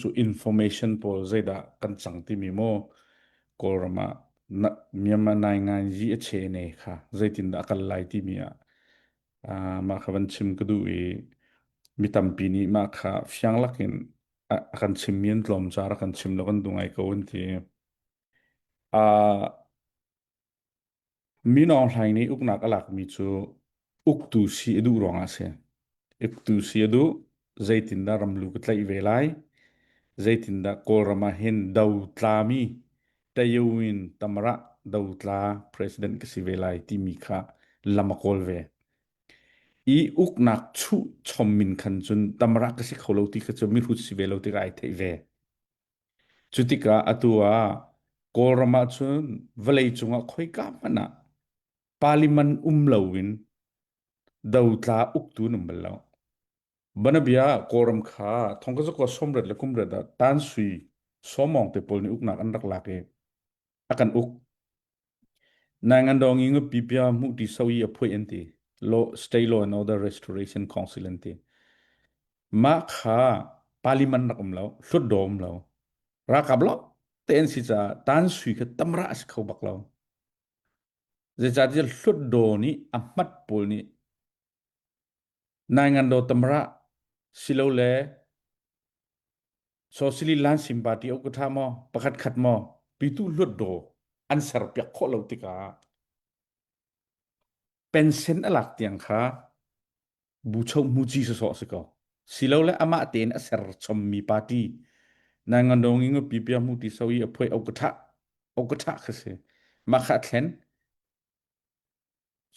Cu information pawl zeidah kan cang timi maw Kawlram ah Myanmar nainganzi a che ne kha zeitindah a kal lai timi ah mah kha van chim ka duh i mi tampi nih mah kha fiang lakin a kan chimmi an tlawm caah rak kan chim lo kan duh ngai ko an ti. Min Aung Hlaing nih uknak a lakmi cu uktu si a duh ruangah a si. Uktu si a duh, zeitindah ramlu ka tlaih ve lai, zeitindah Kawlram ah hin dotlami Tayowin Tamara dotla president ka si ve lai timi kha lam a kawl ve. I uknak chuh chom min khan cun Tamara ka si kho lo ti kha cu mihrut si ve lo tikah ai theih ve. Cu tikah atu ah Kawlram ahcun vawleicung ah khoika hmanh ah parliament um loin dotla uktu an um bal lo. Banabia ah Kawlram kha thong ka zakua sawmriat le kumriat ah Tan Sui Sawmawng te pawl nih uknak an rak lak i a kan uk. Naingan dawng i ngapi pia hmuh ti so i a phuai an ti. Law, State Law and Order Restoration Council an ti. Mah kha parliament rak um lo, hlutdaw um lo. Ralkap lo te an si caah tan sui kha tamra a si kho bak lo. Zeicahtiah hlutdaw nih a hmat pawl nih naingan daw tamra silole Socialist Lansim Party au ka tha maw pakhat khat maw pitu hlutdaw an ser piak khawh lo tikah pension a lak tiang kha bucho muci sawsawh si ko silole amah tein a ser chommi party na ngandong i ngapi pia mu ti so i a phoi au ka tha au ka tha kha si mah kha thlen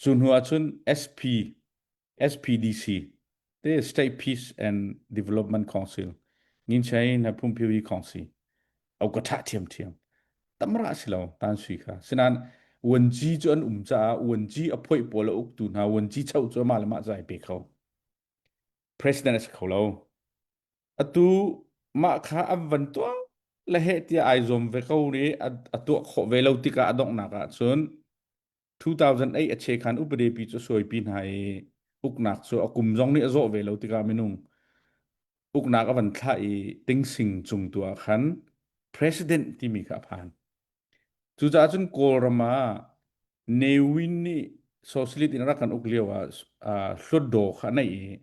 cu hnu ahcun SP SPDC te State Peace and Development Council ngin chai na phungphiwi Council au ka tha thiam thiam tamra si lo tan sui kha sinan wanci cu an um caah wanci a phoih pawl a uktu hna wanci chau cu amah le mah zai pe kho president a si kho lo atu mah kha an van tuah le he tiah ai zuam ve ko ri a tuah khawh ve lo tikah a donghnak ah cun 2008 a che khan upade pi cu suaipi hna i uknak cu a kum zong nih a zawh ve lo tikah minung uknak a van thlah i tingsing cung tu ah khan president timi kha a phan. Cucaah cun Kawlram ah Ne Win nih socialist in rak kan uk lio ah hlutdaw kha a neih i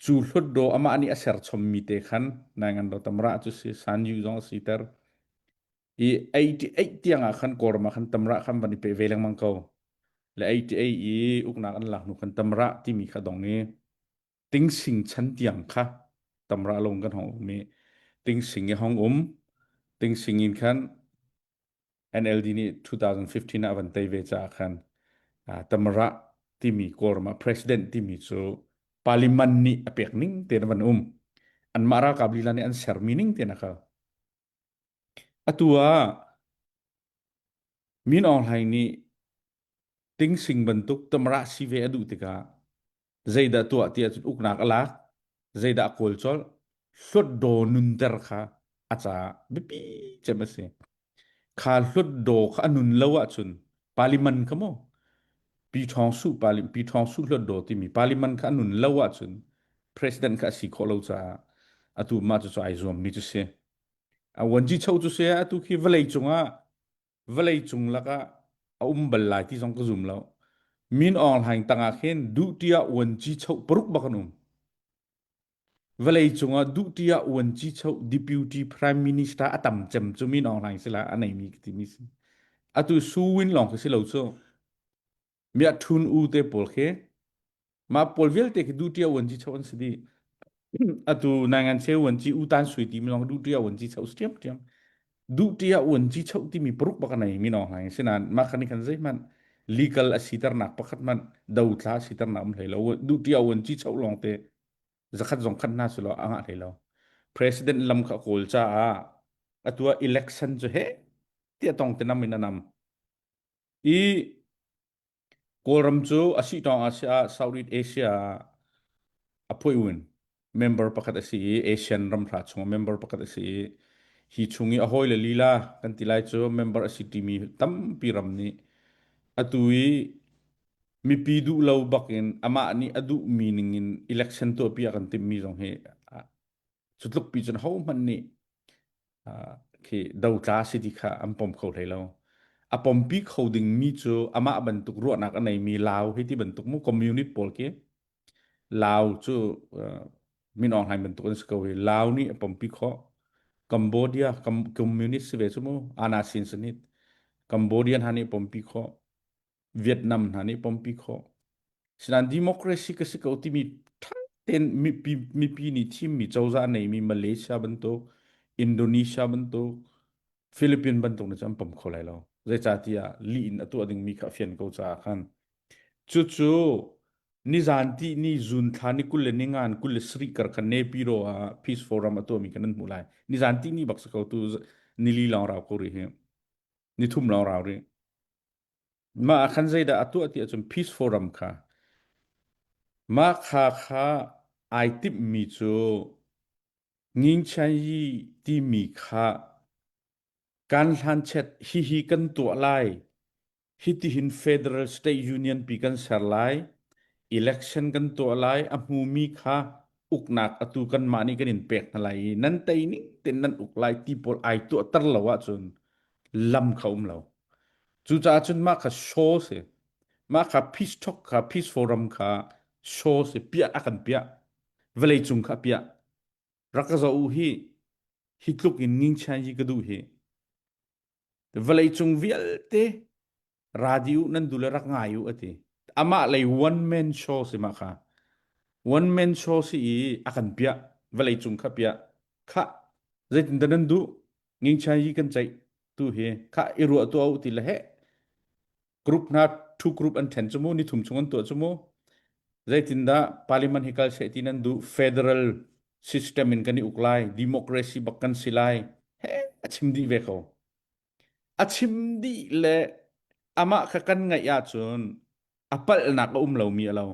cu hlutdaw amah nih a ser chommi te khan naingan do tamra cu si San Yu zong a siter i 88 tiang ah khan Kawlram ah khan tamra khan van i pe ve lengmang ko le 88 i uknak an lak hnu khan tamra timi kha dong i tingsing chan tiang kha tamra lawng kan hong um i tingsing i hong um tingsing in khan NLD nih 2015 ah van tei ve caah khan tamra timi Kawlram ah president timi cu parliament nih a pek ning tein van um anmah ralkap lila nih an sermi ning tein a kal atu ah Min Aung Hlaing nih tingsing bantuk tamra si ve a duh tikah zeidah tuah ti ahcun uknak a lak zeidah a kawl colh hlutdaw nunter kha a caah biapi cem a si kha hlutdaw kha a nun lo ahcun parliament kha maw Pi Ṭhawng Su Pi Ṭhawng Su hlutdaw timi parliament kha a nun lo ahcun president kha a si khawh lo caah atu mah cu cu ai zuammi cu si a wanji cho cu si atu khi vawlei cungah vawleicung lakah a um bal lai ti zong ka zum lo. Min Aung Hlaing tangah khin duhti ah uanci choh paruk bak an um. Vawleicung ah duhti ah uanci choh deputy prime minister a tam cem cu Min Aung Hlaing sila a neimi ka timi si. Atu Su Win lawng khi si lo cu. Mia Thun U te pawl khi Mah pawl vialte khi duhṭia uanci cho an si dih. Atu nangan che uanci u tan sui timi lawng duhṭia uanci cho si ṭhiamṭhiam. Duhṭia uanci cho timi paruk bak a nei mi nawng hai. Sinain mah khan khan zeihmanh legal a siternak pakhat hmanh dothla a siternak um hlei lo. Duhṭia uanci cho lawng te zakhat zong khat hna sulaw a ngah hlei lo. President lam kha a kawl caah atu ah election cu he tiah tong te nam in a nam. I Kawlram cu a sihtawng ah siah Southeast Asia ah a phuiun member pakhat a si i ASEAN ramhra chungah member pakhat a si i hi chung i a hawile lila kan ti lai cu member a si timi tampi ram nih atu i mipi duh lo bakin amah nih a duhmi ningin election tuahpi a kan timhmi zong hi. Cu tluk pi cun hohmanh nih khi dotla si ti kha an pom kho hlei lo. A pompi kho dingmi cu amah bantuk ruahnak a neimi Lao hei ti bantuk mu communist pawl khi Lao cu Min Aung Hlaing bantuk an si ko hi. Lao nih a pompi khawh. Cambodia communist si ve cu mu Ana Sin Sanit. Cambodia hna nih pompi khawh. Vietnam hna nih pompi khawh. Sinain democracy ka si ko timi ṭha tein mipi, mipi nih thimmi cozah neimi Malaysia bantuk, Indonesia bantuk, Philippines bantuk nih cun an pom kho lai lo. Zeicahtiah lih in a tuah dingmi kha a fian ko caah khan. Cucu nizan ti ni zun thla ni 20 le ni ngan 27 kar khan Nepiro ah Peace Forum a tuahmi kan nan hmuh lai. Nizan ti ni bak si ko tu nili lawng rau ko rih hi. Ni thum lawng rau rih. Mah ah khan zeidah a tuah ti ahcun Peace Forum kha mah kha kha ai timhmi cu Ngingchianyi timi kha kan hlanchiat hihi kan tuah lai hitihin Federal State Union pi kan ser lai election kan tuah lai a hmumi kha uknak atu kanmah nih kan in pek hna lai i nan tei ning ten nan uk lai ti pawl ai tuahter lo ahcun lam kha um lo. Cucaah cun mah kha show si. Mah kha peace talk kha peace forum kha show si piah a kan piah. Vawlei cung kha piah. Rak ka zoh u hi hi tluk in ngingchian hi ka duh hi. Vawlei cung vialte radio nan du le rak ngai u ati. Amah lei one man show si mah kha. One man show si i a kan piah. Vawlei cung kha piah. Kha zeitin dah nan duh? Ngingchian hi kan ceih tu hi kha i ruah tuah u ti le he group hna two group an then cu mu ni thum chung an tuah cu mu zeitindah parliament hi kal seh ti nan duh federal system in kan i uk lai democracy bak kan si lai he a chim dih ve ko a chim dih le amah kha kan ngaih ahcun a palhnak a um lomi a lo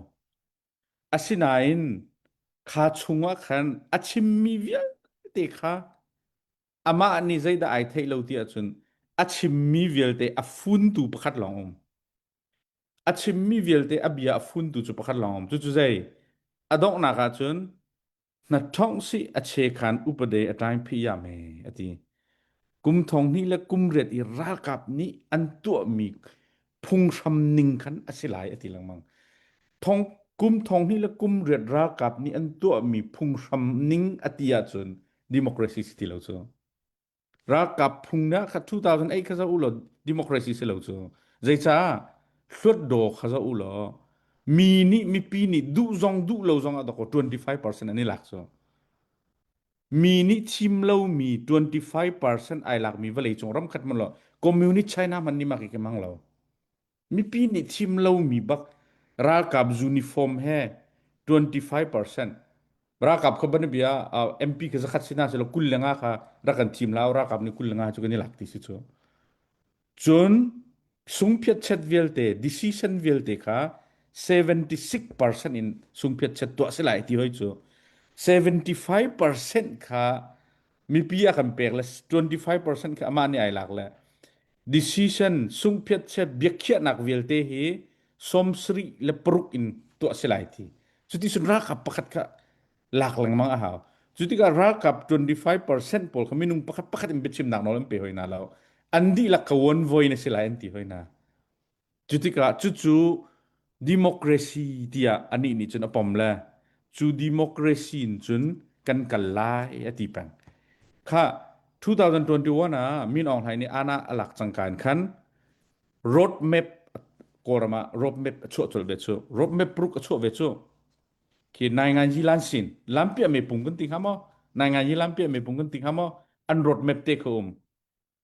asinain kha chungah khan a chimmi vialte kha amah nih zeidah ai theih lo ti ahcun a chimmi vialte a funtu pakhat lawng um. A chimmi vialte a bia a funtu cu pakhat lawng um. Cucu zei? A donghnak ahcun na ṭhawng si a che khan upade a ṭaing phi ya me a ti. Kum thong hnih le kum riat i ralkap nih an tuahmi phunghram ning khan a si lai a ti lengmang. Thong kum thong hnih le kum riat ralkap nih an tuahmi phunghram ning a ti ahcun democracy si ti lo cu. Ralkap phung na kha 2008 kha zoh u law democracy si lo cu. Zeicah hluatdaw kha zoh u law mi nih mipi nih duh zong duh lo zong ah dawkaw 25% an i lak cu. Mi nih thim lomi 25% ai lakmi vawleicung ram khat hmanh lo Communist China hmanh nih mah khi hmang lo. Mipi nih thim lomi bak ralkap uniform he 25% ralkap kha banabia MP kha zakhat sina silo kul le nga kha rak kan thim lao ralkap nih kul le nga cu kan i lak ti si cu. Cun sungphiatchet vialte decision vialte kha 76% in sungphiatchet tuah si lai ti hoi cu 75% kha mipi a kan pek le 25% kha amah nih ai lak le decision sungphiatchet biakhiahnak vialte hi sawmsarih le paruk in tuah si lai ti cuti cun ralkap pakhat kha lak lengmang a hau. Cu tikah ralkap 25% pawl kha minung pakhat pakhat in biachimnak nawl an pe hoi hna lo. An dihlak kha one voi na si lai an ti hoi hna. Cu tikah cucu democracy tiah anih nih cun a pom le cu democracy in cun kan kal lai a ti peng. Kha 2021 ah Min Aung Hlaing nih ana a lak cangka in khan road map Kawlram ah road map a chuah colh ve cu. Road map paruk a chuah ve cu. Khi nainganyi lan sin lampiah me pung kan ti hnga maw nainganyi lampiah me pung kan ti hnga maw an road map te kha um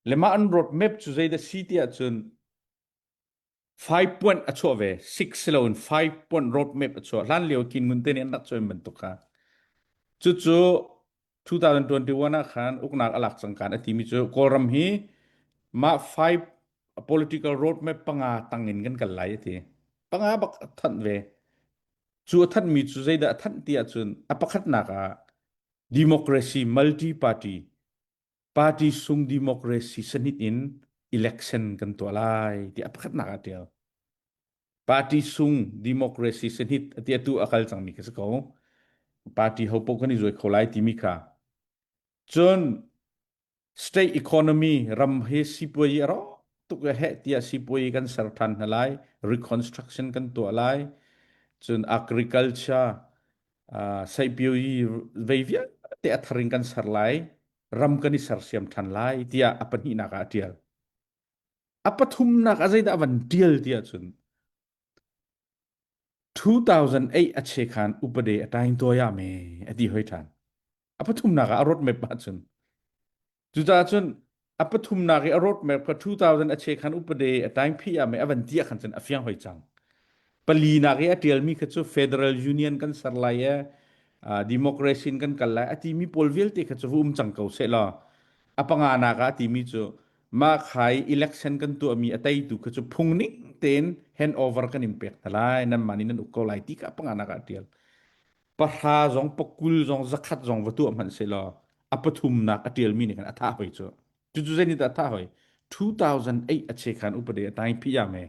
le mah an road map cu zeidah si ti ahcun 5 point a chuah ve 6 si loin 5 point road map a chuah hlan lio kin ngun te nih an rak chuah bantuk kha cucu 2021 ah khan uknak a lak cang kan a timi cu Kawlram hi mah five political road map panga tangin kan kal lai a ti panga bak a thanh ve Cu a thanhmi cu zeidah a thanh ti ahcun a pakhatnak ah democracy multi-party party sung democracy sanit in election kan tuah lai ti a pakhatnak ah tial. Party sung democracy sanit ati atu a kal cangmi kha si ko. Party ho paoh kan i zuai kho lai timi kha. Cun state economy ram hi sipuayi a rawk tuk e heh tiah sipuayi kan ser ṭhan hna lai, reconstruction kan tuah lai. Cun agriculture uh, seipiuyi vei vialte a thar in kan ser lai, ram kan i sersiam ṭhan lai tiah a pahnihnak ah a ṭial. A pathumnak ah zeidah a van ṭial tiah cun 2008 a che khan upade a tain tuaya me a ti hoi ṭhan. A pathumnak ah a roadmap ahcun. Cucaah cun a pathumnak i a roadmap kha 2000 a che khan upade a time phi ah me a van tiah khan cun a fiang hoi cang. Palinak i a ṭialmi kha cu Federal Union kan ser lai e, uh, democracy in kan kal lai a timi pawl vialte kha cu va um cang ko seh law a panganak ah a timi cu mah khai election kan tuahmi a teitu kha cu phung ning tein handover kan in pek hna lai nanmah nih nan uk ko lai ti kha panganak ah a ṭial. Pahra zong pakul zong zakhat zong va tuah hmanh seh law a pathumnak a ṭialmi nih khan a thah hoi cu. Cucu zei nih dah a thah hoi? 2008 a che khan upade a tai phi ya me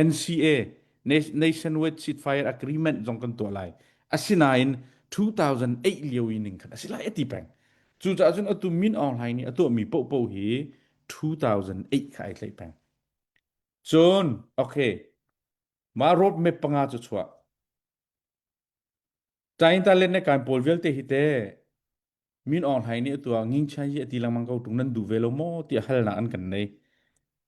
NCA Nationwide Ceasefire Agreement zong kan tuah lai. Asinain 2008 lio i ning khan a si lai a ti peng. Cucaah cun atu Min Aung Hlaing nih a tuahmi paohpaoh hi 2008 kha ai tlaih peng. Cun, okay, mah roadmap panga cu chuah. Tain ta len le kan pawl vialte hi te Min Aung Hlaing nih a tuah ngingchai hi a ti lengmang ko tung nan duh ve lo maw tiah halnak an kan nei.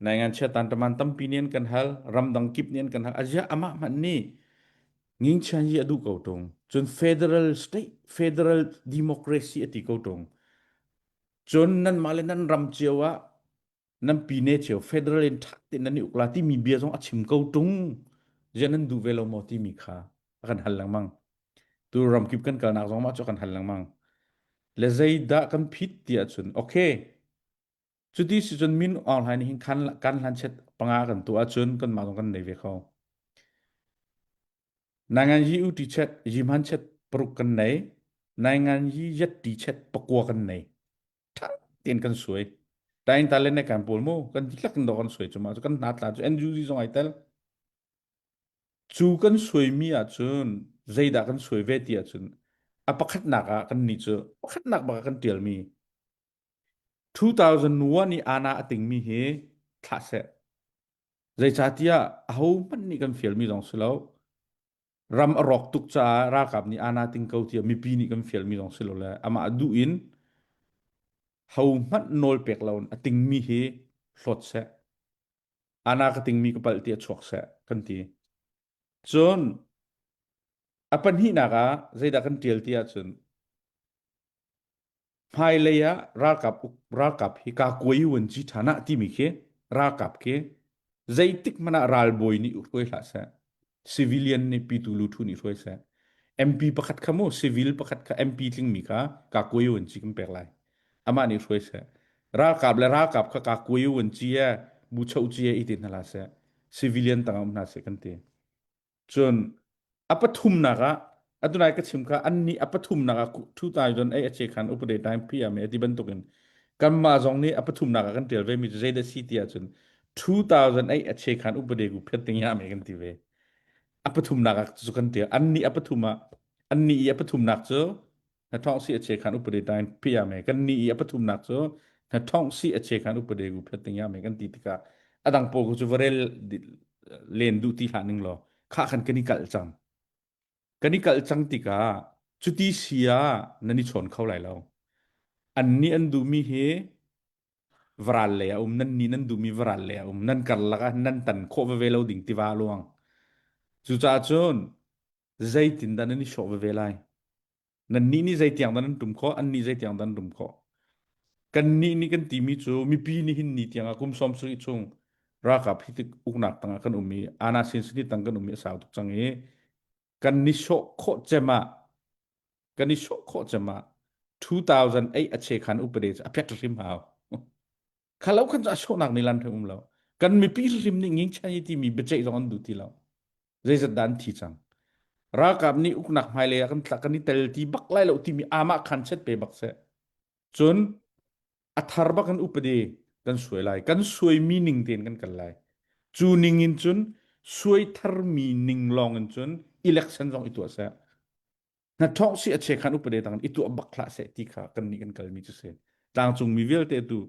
Nai ngan chia tan taman tampi nih an kan hal, ramdang kip nih an kan hal. Aziah amah hmanh nih ngingchai hi a duh ko tung. Cun federal state, federal democracy a ti ko tung. Cun nanmah le nan ram cio ah nan pine cio federal in ṭha tein nan i uk la timi bia zong a chim ko ṭung. Ziah nan duh ve lo maw timi kha a kan hal lengmang. Tu ramkip kan kalnak zong mah cu kan hal lengmang. Le zeidah kan phit ti ahcun okay cuti si cun min Aung Hlaing nih hin kan kan hlan chet panga kan tuah ahcun kanmah zong kan nei ve kho. Nangan yi u ti chet yi man chet paruk kan nei. Nangan yi yat ti chet pakua kan nei. Ṭha tein kan suai. Tain ta le ne kan pawl mu kan dihlak in do kan suai cu ma cu kan hna tla cu NUG zong ai tel. Cu kan suaimi ahcun zeidah kan suai ve ti ahcun a pakhatnak ah kannih cu pakhatnak bak ah kan ṭialmi 2001 i ana a tingmi hi thlah seh. Zeicahtiah ahohmanh nih kan fialmi zong si lo. Ram a rawk tuk caah ralkap nih ana ting ko tiah mipi nih kan fialmi zong si lo le amah duh in hohmanh nawl pek loin a tingmi hi hlawt seh. Ana ka tingmi ka palh ti a chuak seh kan ti. Cun a pahnihnak ah zeidah kan ṭial ti ahcun hmailei ah ralkap ralkap hi ka kuai wan ci ṭhan ah timi khi ralkap khi zeitik hmanh ah ralbawi nih hruai hlah seh civilian nih pitu lu thu nih hruai seh MP pakhat kha mu civil pakhat kha MP tlingmi kha ka kuai wan ci kan pek lai amah nih hruai seh ralkap le ralkap kha ka kuai wan ci e bu cho ci e i ti hna la seh civilian tang um hna seh kan ti cun a pathumnak ah atunai ka chim kha annih a pathumnak ah 2008 a che khan upade time PM e ti bantukin kanmah zong nih a pathumnak ah kan tial ve mi cu zeidah si ti ahcun 2008 a che khan upade ku phet ting ya me kan ti ve a pathumnak ah cu kan tial annih a pathum ah annih i a pathumnak cu na thong si a che khan upade time pia me kan ni i a pathumnak cu na thong si a che khan upade gu phet ting ya me kan ti tikah adang pawl cu varel len duh ti hlah ning law kha khan kan i kalh cang kan i kalh cang tikah cuti si ah nan i chawn kho lai lo an nih an duhmi hi varal lei a um nan ni nan duhmi varal lei a um nan karlak ah nan tan khawh veve lo ding tiva luang cucaah cun zeitindah nan i sawh veve lai Nannih nih zeitiang dah nan tum khawh? Annih zeitiang dah nan tum khawh? Kannih nih kan timi cu mipi nih hin ni tiangah kum sawm sarih chung ralkap hi tik uknak tangah kan um i ana sin sini tang kan um i a sau tuk cang i kan ni sawh khawh cem ah kan i sawh khawh cem ah 2008 a che khan upade cu a phet hrim hau. Khalo khan cu a sawhnak nih lan um lo. Kan mipi hrim nih nging chan i timi biaceih zong an duh ti lo. Zeizat dah an thi cang. Ralkap nih uknak hmailei ah kan tla kan i tel ti bak lai lo timi amah khan chet pe bak seh. Cun a thar bak in upadi kan suai lai. Kan suaimi ning tein kan kal lai. Cu ning in cun suai tharmi ning lawng in cun election zong i tuah seh. Na thawng si a che khan upade tang i tuah bak hlah seh ti kha kan nih kan kalmi cu si. Tlangcung mi vialte tu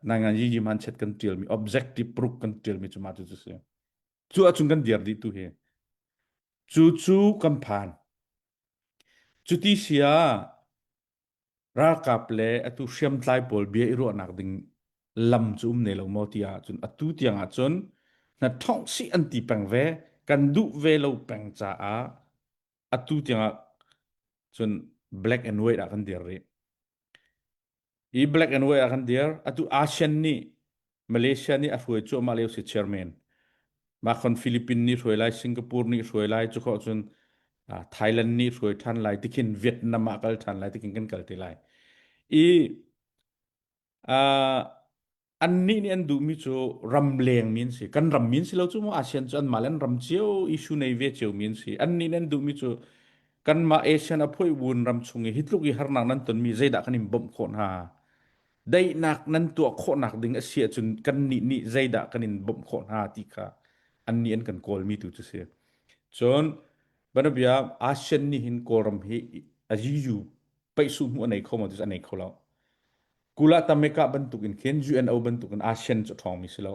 nangan yi yi man chet kan tialmi objective proof kan tialmi cu ma cu cu si. Cu ahcun kan dir dih tu hi. Cu cu kan phan. Cuti sia ralkap le atu hriamtlai pawl bia i ruahnak ding lam cu um ne lo maw ti ahcun atu tiang ahcun na thongh sih an ti peng ve kan duh ve lo peng caah atu tiang ah cun black and white ah kan dir rih. I black and white ah kan dir. Atu ASEAN nih Malaysia nih a hruai cuahmah lio si chairman. Mah khon Philippines nih hruai lai, Singapore nih hruai lai, cu khawh cun Thailand nih hruai ṭhan lai, tikhin Vietnam ah kal ṭhan lai, tikhin kan kal te lai. I uh, annih nih an duhmi cu ramleng mi an si. Kan ram mi an si lo cu mu ASEAN cu anmah le an ram cio issue nei ve cio mi an si. Annih nih an duhmi cu kanmah ASEAN a phuai wun ram chung i hi tluk i harnak nan tonmi zeidah kan in bawmh khawh hna? Daihnak nan tuah khawhnak ding a si ahcun kannih nih zeidah kan in bawmh khawh hna ti kha annih an kan kawlmi tu cu si. Cun banabia ASEAN nih hin Kawlram hi a EU paihsuh hmuh a nei kho maw ti cu a nei kho lo. Kula Tameka bantuk in khin UNO bantuk in ASEAN cu a ṭhawngmi si lo.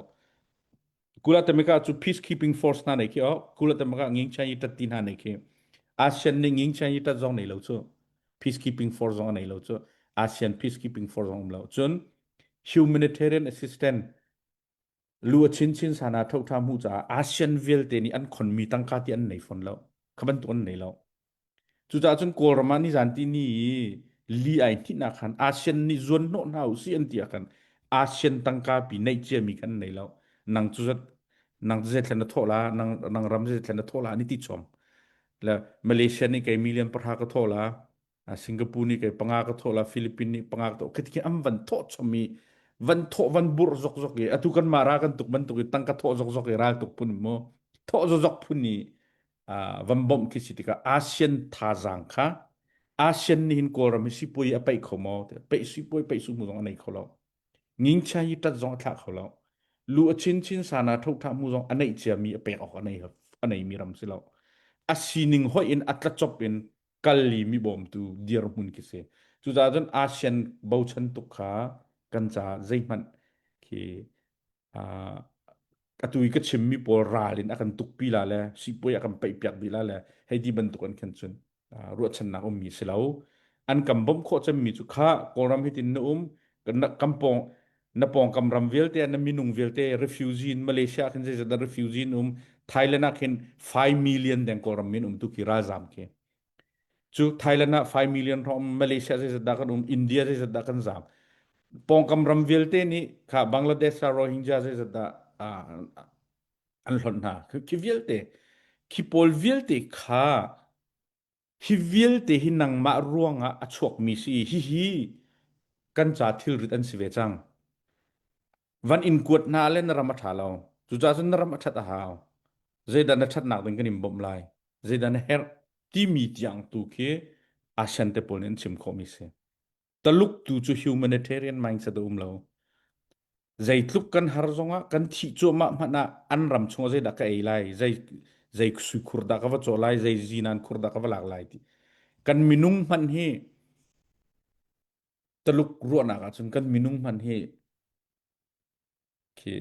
Kula Tameka cu peacekeeping force hna nei khi oh Kula Tameka nging chan yi tat ti hna nei khi ASEAN nih nging chan yi tat zong nei lo cu peacekeeping force zong a nei lo cu ASEAN peacekeeping force zong um lo cun humanitarian assistance lu a chinchin sana thotha mu caah ASEAN vialte nih an khonmi tangka ti an nei fawn lo kha bantuk an nei lo Cucaah cun Kawlram ah nizan ti ni i li ai hnihnak khan ASEAN nih zuan hnawh hna u sih an ti ah khan ASEAN tangka pi neih ciami khan nei lo. Nang cu zat nang cu zeithlen na thawh la nang nang ram zeithlen na thawh la an i ti chom. Le Malaysia nih kei million pahra ka thawh la Singapore nih kei panga ka thawh la Philippines nih panga ka thawh khi khi an van thawh chom i van thawh van burh zokzok i atu kan mah ra kan tuk bantuk i tangka thawh zokzok i ral tuk phun mu thawh zokzok phun i van bawmh khi si tikah ASEAN thazaang kha ASEAN nih hin Kawlram hi sipuai a paih kho maw paih sipuai paih su mu zong a nei kho lo ngingchia hi tat zong a thlah kho lo lu a chin chin sana thotha mu zong a neih ciami a pek awk a nei a nei mi ram si lo a sining hoih in a tlachop in kal i mi bawmtu dirhmun khi si cucaah cun ASEAN bochan tuk kha kan ca zeihmanh khi atu i ka chimmi pawl ral in a kan tukpi la le sipuai a kan paihpiak dih la le hei ti bantuk an khan cun ruahchannak ummi si lo an kan bawmh khawh cemmi cu kha Kawlram hitin na um kan pawng na pawngkam ram vialte na minung vialte refugee in Malaysia khin zeizat dah refugee in um Thailand ah khin 5 million deng Kawlram min um tu khi ralzam khi Cu Thailand ah 5 million hrawng um, Malaysia zeizat dah kan um, India zeizat dah kan zaam. Pawngkam ram vialte nih kha Bangladesh ah Rohingya zeizat dah an hlonh hna. Khi vialte, khi pawl vialte kha hi vialte hi nangmah ruangah a chuakmi si hihi kan ca thilrit an si ve cang. Van in kuat hna le na ram a ṭha lo. Cucaah cun na ram a ṭhat a hau. Zeidah na ṭhatnak ding kan in bawmh lai? Zeidah na herh? Timi tiang tu khi ASEAN te pawl nih an chim khawhmi si. Taluk tu cu humanitarian mindset a um lo. Zeitluk kan har zongah kan thih cuahmah hmanh ah an ram chungah zeidah ka ei lai, zei zei sui khur dah ka va cawh lai, zei zinan khur dah ka va lak lai ti. Kan minung hmanh hi Taluk ruahnak ahcun kan minung hmanh hi khi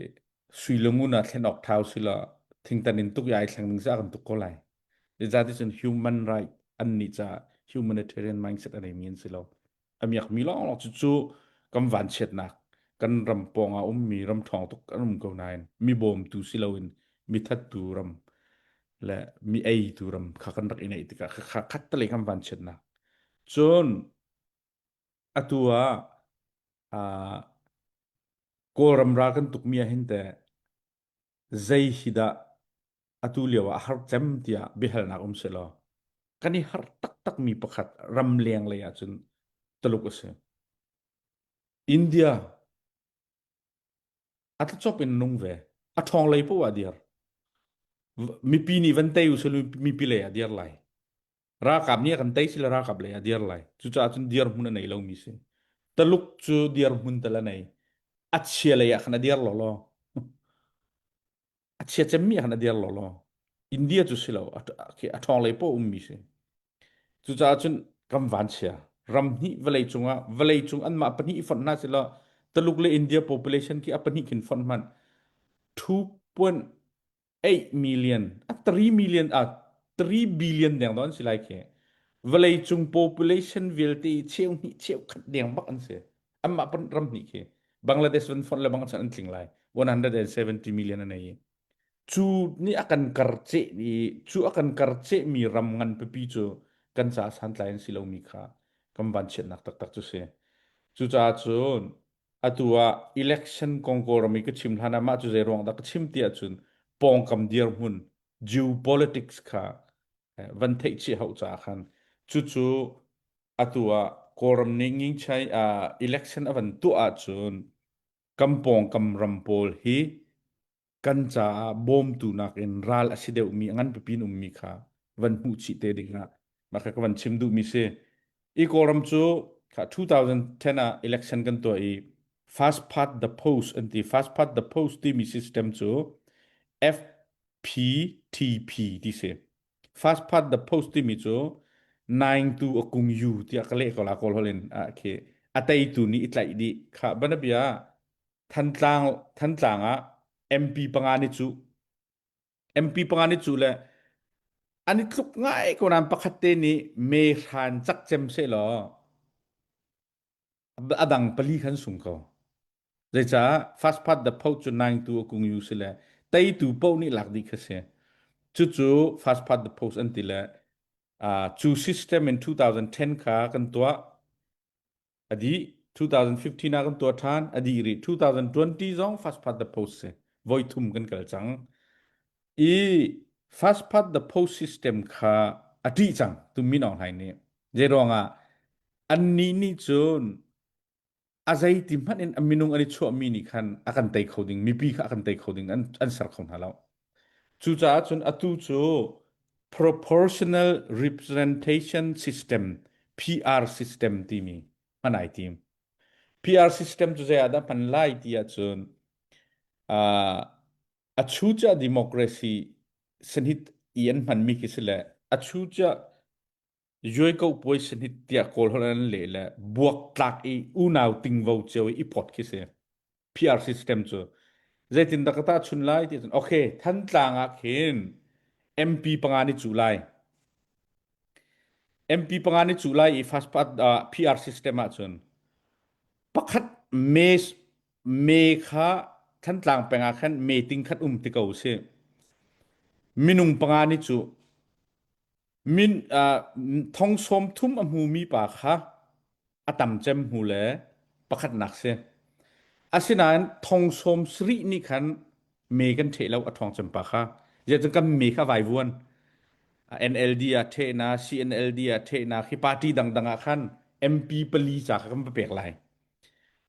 sui le ngun ah thlen awk thau sila thingtan in tuk i ai thleng ding si a kan tuk ko lai. Zeicahti cun human right an nih caah humanitarian mindset a neimi an si lo. A miakmi lawnglawng cu cu kan vanchiatnak kan ram pawng ah ummi ram ṭhawng tuk kan um ko nain mi bawmtu si loin mi thattu ram le mi eitu ram kha kan rak i neih tikah kha khat tale kan vanchiatnak. Cun Atu ah uh, Kawlram ral kan tukmi ah hin teh zei hi dah atu lio ah a har cem tiah biahalnak um selaw kan i har taktakmi pakhat ramleng lei ahcun Taluk a si. India a tlacop in nung ve. A ṭhawng lei poah ah dir. Mipi nih van tei u selaw mipi lei ah dir lai. Ralkap nih a kan tei sila ralkap lei ah dir lai. Cucaah cun dirhmun a nei lomi si. Taluk cu dirhmun tal a nei. A chia lei ah khan a dir lawlaw. A chia cemmi ah khan a dir lawlaw. India cu si lo, a ṭhawng lei poah ummi si. Cucaah cun kan vanchia. Ram hnih vawlei cungah vawlei cung anmah pahnih i fonh hna sila Taluk le India population khi a pahnih khin fonh hmanh 2.8 million a 3 million a 3 billion deng don si lai khi. Vawlei cung population vialte i cheu hnih cheu khat deng bak an si. Anmah pan ram hnih khi Bangladesh van fonh le bang an tling lai. 170 million an ei. Cu nih a kan karceh i cu a kan karcehmi ram ngan pipi cu kan caah santlai an si lomi kha kan vanchiatnak taktak cu si. Cucaah cun atu ah election kong Kawlram i ka chim hlan ah mah cu zei ruang dah ka chim ti ahcun pawngkam dirhmun geopolitics kha van theih chih hauh caah khan cucu atu ah Kawlram nih ngingchai election a van tuah ahcun kan pawngkam ram pawl hi kan caah bawmtu nakin ral a si deuhmi a ngan pipi in ummi kha van hmuh chih te ding ah mah kha ka van chim duhmi si. I Kawlram cu kha 2010 ah election kan tuah i first past the post an ti. First past the post timi system cu FPTP ti si. First past the post timi cu naing tu a kung yu tiah ka leh ko la kawl holh in ah khi a teitu nih i tlaih dih kha banabia Thantlang Thantlang ah MP panga nih cu MP panga nih cu le an i tluk ngai ko nain pakhat te nih me hran cak cem seh law a dang pali khan sung ko. Zeicah first part the post cu nine tu a kung yu si le teitu paoh nih lak dih kha si. Cucu first part the post an ti le uh, cu system in 2010 kha kan tuah a dih 2015 ah kan tuah ṭhan a dih rih 2020 zong first past the post si voi thum kan kal cang i first past the post system kha a ṭih cang tu Min Aung Hlaing nih zei ruangah annih nih cun a zeiti hmanh in a minung an i chuahmi nih khan a kan tei kho ding mipi kha a kan tei kho ding an, an ser kho hna lo cucaah cun atu cu proportional representation system PR system timi hman ai tim PR system cu zei ah dah hman lai ti ahcun uh, a chuca democracy sanhit i an hmanmi khi si le a chuca Yuai ko puai sanhit tiah Kawl holh an leh le buaktlak i unau tingvo cio i i phawt khi si. PR system cu. Zeitindah ka tahchun lai ti cun okay Thantlang ah khin MP panga nih cu lai. MP panga nih cu lai i fast path uh, PR system ahcun pakhat me me kha Thantlang peng ah khan me ting khat um ti ko si. Minung panga nih cu Min uh, thong sawm thum a hmumi pa kha a tam cem hmu le pakhatnak si. Asinain thong sawm sarih nih khan me kan ṭheh lo a ṭhawng cem pa kha. Zeicun kan me kha vaivuan. NLD ah ṭhehna, CNLD ah ṭhehna, khi party dangdang ah khan MP pali ca kha kan va pek lai.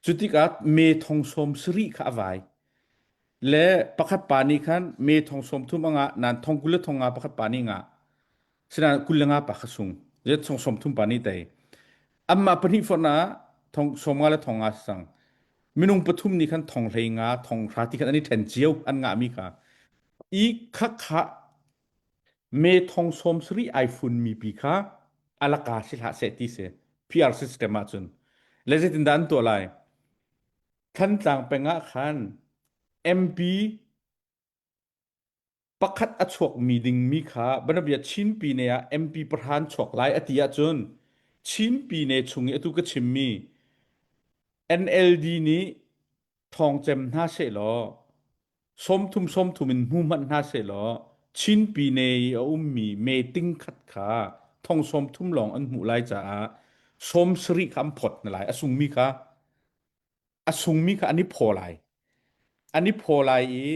Cu tikah me thong sawm sarih kha a vai. Le pakhat pa nih khan me thong sawm thum a ngah, nain thong 20 le thong nga pakhat pa nih ngah. Sinain 25 pa kha sung. Zet thong sawm thum pa nih tei. Anmah pahnih fonh ah thong sawm nga le thong nga sang. Minung pathum nih khan thong hlei nga, thong hra ti khan an i ṭhen cio an ngahmi kha. I kha kha Me thong sawm sarih ai funmi pi kha alaka si hlah seh ti si PR system ahcun le zeitindah an tuah lai Thantlang peng ah khan MP pakhat a chuakmi dingmi kha banabia Chin Pine ah MP pahra an chuak lai a ti ahcun Chin Pine chung i atu ka chimmi NLD nih thawng cem hna sehlaw 30 30 in hmu hmanh hna sehlaw Chin Pine i a ummi me ting khat kha thong 30 lawng an hmuh lai caah 70 kha an phawt hna lai a sungmi kha a sungmi kha an i phaw lai an i phaw lai i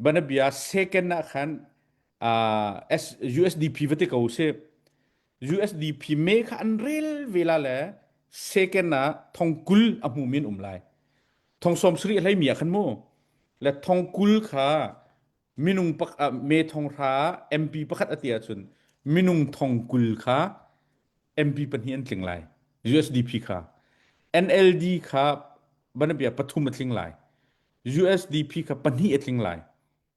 banabia second ah khan uh, USDP va ti ko si USDP me kha an rel ve la le second ah thong kul a hmu min um lai thong sawm sarih hlei mi ah khan mu le thong kul kha minung pak me thong hra MP pakhat a ti ahcun minung thong kul kha MP pahnih an tling lai USDP kha NLD kha banabia pathum a tling lai USDP kha pahnih a tling lai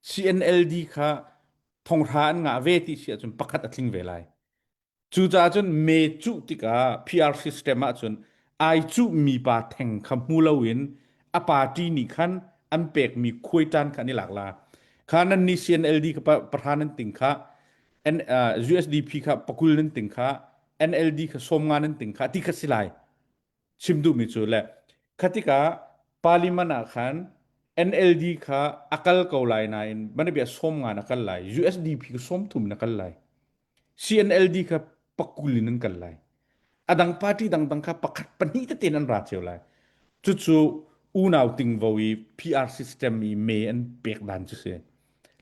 CNLD kha thong hra an ngah ve ti si ahcun pakhat a tling ve lai. Cucaah cun me cuh tikah PR system ahcun ai cuhmi pa theng kha hmu loin a party nih khan an pekmi khuaiṭan kha an i lak la. Kha nan nih CNLD kha pahra nan ting kha, N, uh, USDP kha pakul nan ting kha, NLD kha 50 nan ting kha ti kha si lai. Chim duhmi cu le kha tikah parliament ah khan NLD kha a kal ko lai nain banabia 50 na kal lai, USDP kha 30 na kal lai. CNLD kha pakul in an kal lai. A dang party dangdang kha pakhat pahnih tete in an ra cio lai. Cucu unau tingvo i PR system i me an pek dan cu si.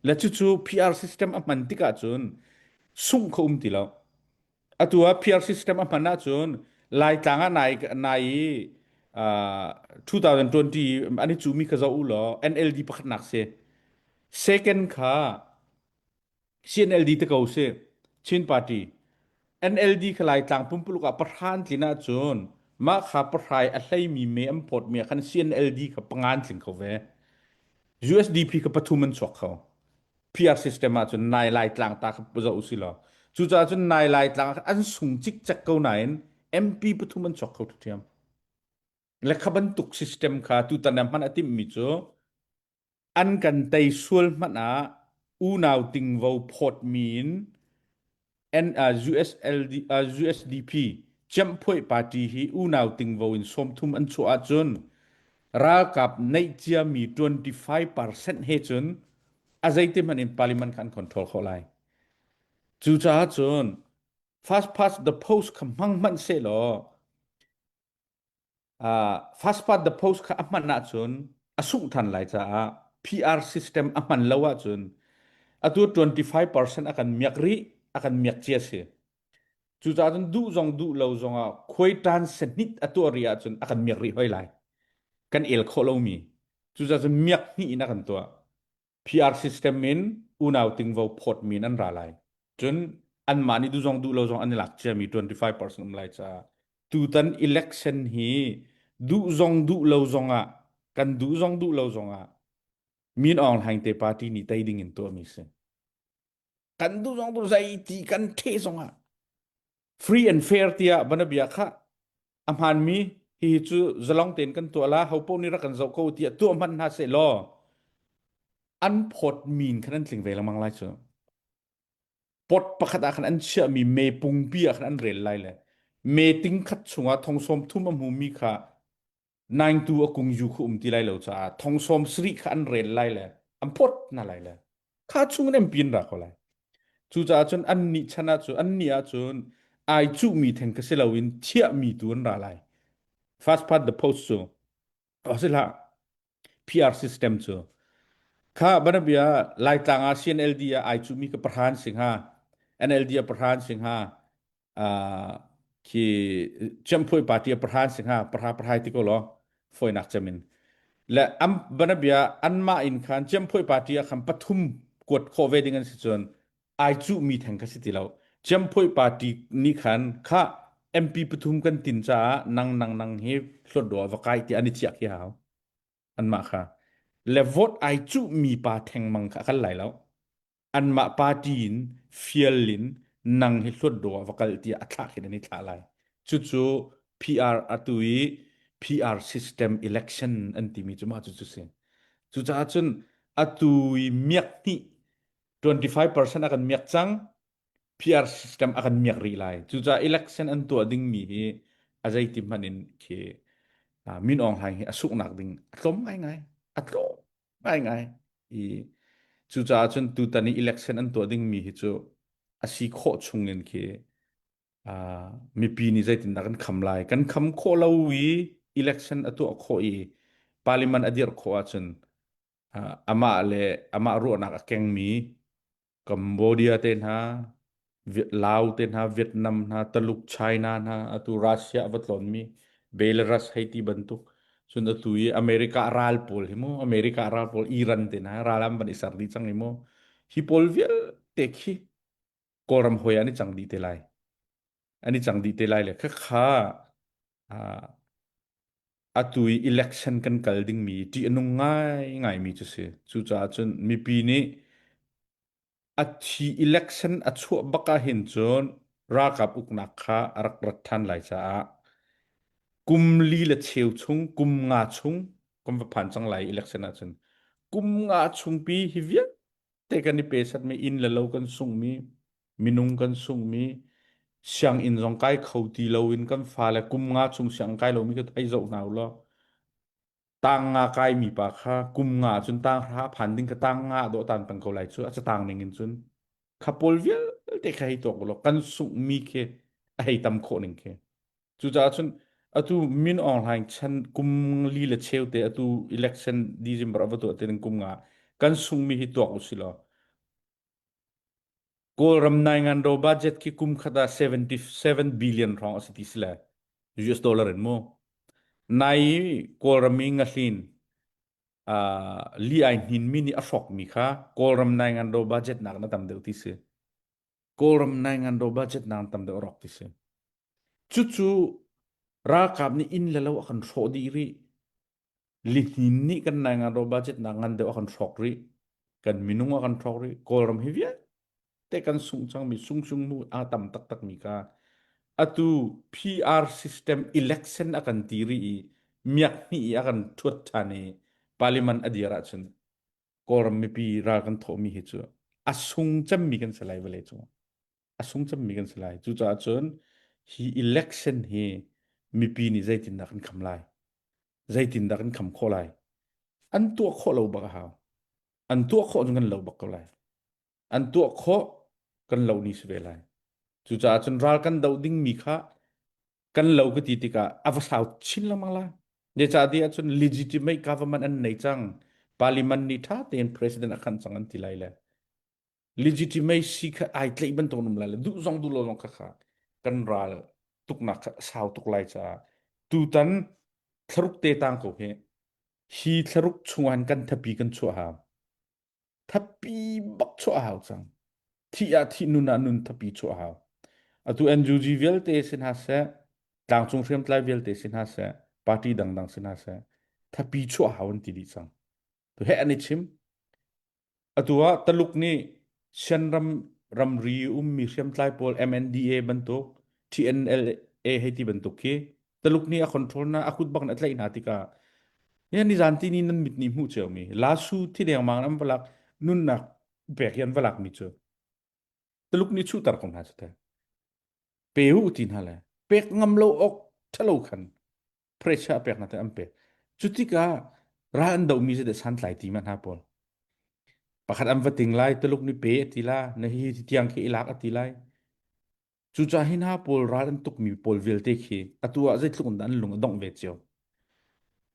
Le cucu PR system a hman tikah cun sungh kha um ti lo. Atu ah PR system a hman ahcun Laitlang ah nai nai i uh, 2020 an i cumi kha zoh u law NLD pakhatnak si. Second kha CNLD te ko si Chin Party NLD kha Laitlang pumpuluk ah pahra an tlin ahcun mah kha pahrai a hleimi me an phawtmi ah khan CNLD kha panga an tling kho ve. USDP kha pathum an chuak kho. PR system ahcun nai Laitlang ta kha zoh usi law. Cucaah cun nai Laitlang ah an sung cikcek ko nain MP pathum an chuak kho ṭhiam. Le kha bantuk system kha tutan ah hman a timhmi cu An kan tei sual hmanh ah unau tingvo phawtmi in USLD, USDP Ciamhphuaih party hi unau tingvo in 30 an chuah ahcun ralkap neih ciami 25% he cun a zeiti hmanh in parliament kha an control khawh lai. Cucaah cun first past the post kha hmang hmanh sehlaw Uh, first past the post kha a hman ahcun a sungh than lai caah PR system a hman lo ahcun atu 25% a kan miak rih a kan miak cia si cucaah cun duh zong duh lo zong ah khuai tan sahnit a tuah rih ahcun a kan miak rih hoi lai kan el khawh lomi cucaah cun miak hnih in a kan tuah PR system in unau tingvo phawt mi in an ra lai. Cun anmah nih duh zong duh lo zong an i lak ciami 25% um lai caah tutan election hi duh zong duh lo zong ah kan duh zong duh lo zong ah Min Aung Hlaing te party nih tei ding in tuahmi si. Kan duh zong duh zei ti kan the zong ah free and fair tiah banabia kha a hmaanmi hihi cu zalong tein kan tuah la ho paoh nih rak kan zoh ko tiah tuah hmanh hna seh law an phawt min khan an tling ve lengmang lai cu pot pakhat ah khan an chiahmi me pungpi ah khan an rel lai le me ting khat chungah thong sawm thum a hmumi kha naingtu a kung yu khu um ti lai lo caah thong sawm sarih kha an rel lai le an phawt hna lai le kha chung in an pin ra ko lai cucaah cun an nih chan ah cun an nih ahcun ai cuhmi theng kha si loin thiahmi tu an ra lai first past the post cu si hlah PR system cu kha banabia Laitlang ah CNLD ah ai cuhmi ka pahran sing ha NLD ah pahran sing ha khi Chiamphuai party a pahran si hnga pahra pahrai ti ko law foinak cem in le am banabia anmah in khan Chiamphuai party ah khan pathum kuat khawh ve ding an si cun ai cuh mi theng kha si ti lo Chiamphuai party nih khan kha MP pathum kan tin caah nang nang nang hi hlawt do va kai ti an i chiah khi hau anmah kha le vote ai cuh mi pa theng mang kha kal lai lo anmah party in fial in nang hi hluat ah va kal tiah a thlak hin an i thlah lai. Cucu PR atu i PR system election an timi cu mah cu cu si. Cucaah cun atu i miak hnih 25% a kan miak cang PR system a kan miak rih lai. Cucaah election an tuah dingmi hi a zeiti hmanh in khi Min Aung Hlaing hi a sunghnak ding a tlawm ngaingai. A tlawm ngaingai. I cucaah cun tutan i election an tuah dingmi hi cu a si khawh chung in khi uh, mipi nih zeitindah kan kham lai kan kham khawh lo i election a tuah khawh i parliament a dirh khawh ahcun uh, amah le amah ruahnak a kengmi Cambodia te hna, Lao te hna, Vietnam hna, Taluk, China hna, atu Russia a va tlawnmi Belarus hei ti bantuk. Cun atu i America ral pawl hi mu, America ral pawl Iran te hna ral an van i ser dih cang hi mu. Hi pawl vialte khi Kawlram hoi an i cang dih te lai. An i cang dih te lai le khakha uh, atu i election kan kal dingmi ṭih a nung ngaingaimi cu si. Cucaah cun mipi nih a thi election a chuah bak ah hin cun. Ralkap uknak kha a rak rat ṭhan lai caah kum li le cheu chung, kum nga chung kan va phan cang lai election ahcun. Kum nga chungpi hi vialte kan i pe satmi inn le lo kan sunghmi, minung kan sunghmi, sianginn zong kai kho ti loin kan fale kum nga chung sianginn kai lomi kha hei zoh hna u law tang nga kaimi pa kha kum nga cun tang hra a phan ding kha tang nga dawh tan peng ko lai cu a catang ning in cun kha pawl vialte kha hei tuak ulaw kan sunghmi khi a hei tam khawh ning khi. Cucaah cun atu Min Aung Hlaing chan kum li le cheu te atu election December a va tuah te ding kum nga kan sungmi hi tuak usih law Kawlram nainganro budget khi kum khat ah 77 billion hrawng a si ti si le US dollar in mu. Nai Kawlram i ngahlin uh, li ai hnin mi nih a hrawk mi kha Kawlram nainganro budget nak na tam deuh ti si. Kawlram nainganro budget nak tam deuh rawk ti si. Cucu ralkap nih inn le lo a kan hrawh dih rih. Lihnin nih kan nainganro budget nak ngan deuh a kan hrawk rih. Kan minung a kan hrawk rih. Kawlram hi vialte kan sungh cangmi sungsung mu a tam taktak mi ka atu PR system election a kan ti rih i miak hnih i a kan thuat ṭhan i parliament a dir ahcun Kawlram mipi ral kan thawhmi hi cu a sung cemmi kan si lai vawlei cungah. A sung cemmi kan si lai. Cucaah cun hi election hi mipi nih zeitindah kan kham lai? Zeitindah kan kham khawh lai? An tuah khawh lo bak a hau. An tuah khawh cun kan lo bak ko lai. An tuah khawh kan lo ni si ve lai. Cucaah cun ral kan doh dingmi kha kan lo ka ti tikah a va sau chin lengmang lai. Zeicahtiah cun legitimate government an nei cang. Parliament nih ṭha tein president a khan cang an ti lai le. Legitimacy kha ai tlaih bantuk um lai le duh zong duh lo zong kha kha kan ral tuknak kha sau tuk lai caah tutan thlaruk te tang ko hi hi thlaruk chungah kan thapi kan chuah hau thapi bak chuah hau cang thih ah thih nun ah nun thapi chuah hau atu NUG vialte sin ha seh tlangcung hriamtlai vialte sin ha seh party dangdang sin ha seh thapi chuah hau an ti dih cang tu he an i chim Atu ah Taluk nih Shan ram ramri ummi hriamtlai pawl MNDA bantuk, TNLA hei ti bantuk khi Taluk nih a control na a kut bak in a tlaih hna tikah ya nizan ti ni nan mit nih hmuh ciomi Lasu thi dengmang an va lak nunnak pek hi an va lak mi cu Taluk nih chuhter ko hna cu te pe u ti hna le pek ngam lo awk ṭhalo khan pressure a pek hna te an pek cu tikah ral an dohmi cu deh santlai ti ma hna pawl pakhat an va ting lai Tuluk nih pe a ti la na hi hi tiang khi i lak a ti lai cucaah hi hna pawl ral an tukmi pawl vialte khi atu ah zeitluk in dah an lung a dongh ve cio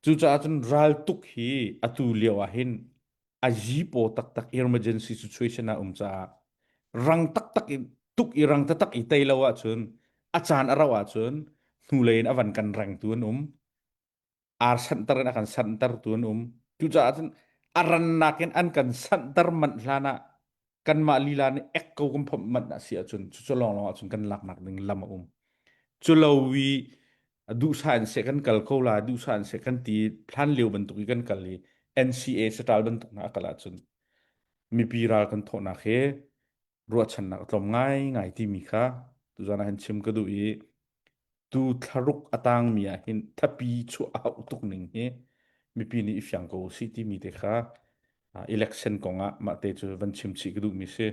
cucaah cun ral tuk hi atu lio ah hin a yipaw taktak emergency situation ah um caah rang taktak in tuk i rang taktak i tei lo ahcun a caan a rauh ahcun hnulei in a van kan rengtu an um ar sanhter in a kan sanhtertu an um cucaah cun a rannak in an kan sanhter manh hlan ah kanmah lila nih ek ko kan phomh manh a si ahcun cucu lawnglawng ahcun kan laknak ding lam a um cu lo i duhsah in seh kan kal ko la duhsah in seh kan ti hlan lio bantuk i kan kal i NCA saṭal bantuk hna a kal ahcun mipi ral kan thawhnak he ruahchannak a tlawm ngaingai timi kha tuzan ah hin chim ka duh i tu thlaruk a tangmi ah hin thapi chuah a hauh tuk ning hi mipi nih i fiang ko usih timi te kha election kong ah mah te cu van chim chih ka duhmi si.